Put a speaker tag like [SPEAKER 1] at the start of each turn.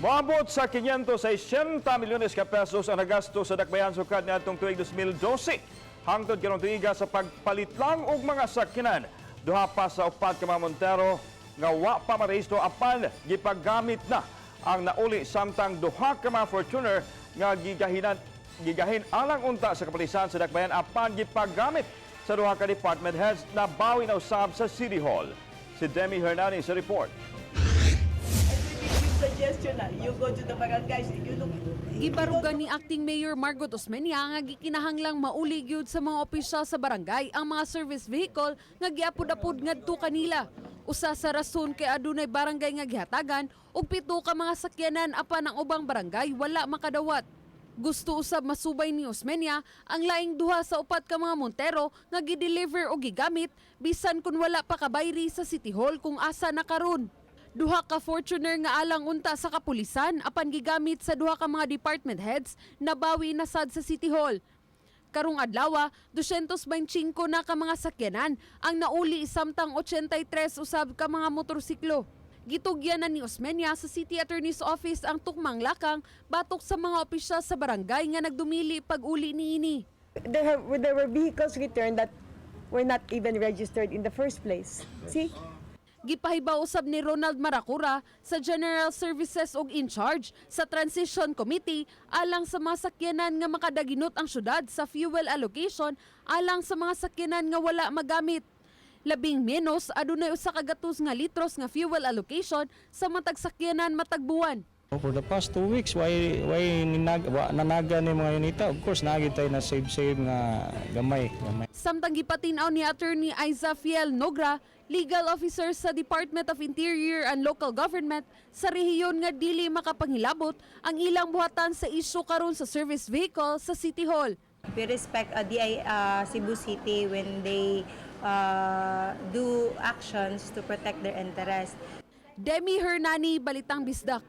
[SPEAKER 1] Moabot sa 560 milyones ka pesos ang nagasto sa Dakbayan sukad niadtong tuig 2012 hangtod karong tuiga sa pagpalit lang og mga sakyanan. Duha pa sa upat ka mga Montero nga wa pa marehistro apan gipaggamit na ang nauli, samtang duha ka mga Fortuner nga gigahin alang unta sa kapulisan sa Dakbayan apan gipaggamit sa duha ka department heads na bawi na usab sa City Hall. Si Demi Hernani sa report.
[SPEAKER 2] Give suggestion na you go to the barangays, you look.
[SPEAKER 3] Gibarugan ni Acting Mayor Margot Osmeña nga gikinahanglang mauli gyud sa mga opisyal sa barangay ang mga service vehicle nga giapod-apod ngadto kanila. Usa sa rason kay adunay barangay nga gihatagan og pito ka mga sakyanan apan ang ubang barangay wala makadawat. Gusto usab masubay ni Osmeña ang laing duha sa upat ka mga Montero nga gideliver o gigamit bisan kun wala pa kabayri sa City Hall kung asa na karon. Duha ka Fortuner nga alang unta sa kapulisan apan gigamit sa duha ka mga department heads, nabawi na sad sa City Hall. Karong adlaw, 225 na ka mga sakyanan ang nauli samtang 83 usab ka mga motorsiklo. Gitugyan na ni Osmeña sa City Attorney's Office ang tukmang lakang batok sa mga opisyal sa barangay nga nagdumili pag-uli niini.
[SPEAKER 2] There were vehicles returned that were not even registered in the first place. See?
[SPEAKER 3] Gipahibaw usab ni Ronald Maracura sa General Services og in charge sa Transition Committee alang sa mga sakyanan nga makadaginot ang syudad sa fuel allocation alang sa mga sakyanan nga wala magamit. Labing menos adunay usa ka gatos nga litros nga fuel allocation sa matag sakyanan matag buwan.
[SPEAKER 4] For the past 2 weeks, why ninag, wa, nanaga ni mga unita? Of course, naa gyud tay na save-save nga gamay. Gamay.
[SPEAKER 3] Samtang gipatin-aw ni Attorney Aiza Fiel Nogra, legal officer sa Department of Interior and Local Government sa rehiyon, nga dili makapanghilabot ang ilang buhatan sa isyu karon sa service vehicle sa City Hall.
[SPEAKER 5] We respect DI Cebu City when they do actions to protect their interest.
[SPEAKER 3] Demi Hernani, Balitang Bisdak.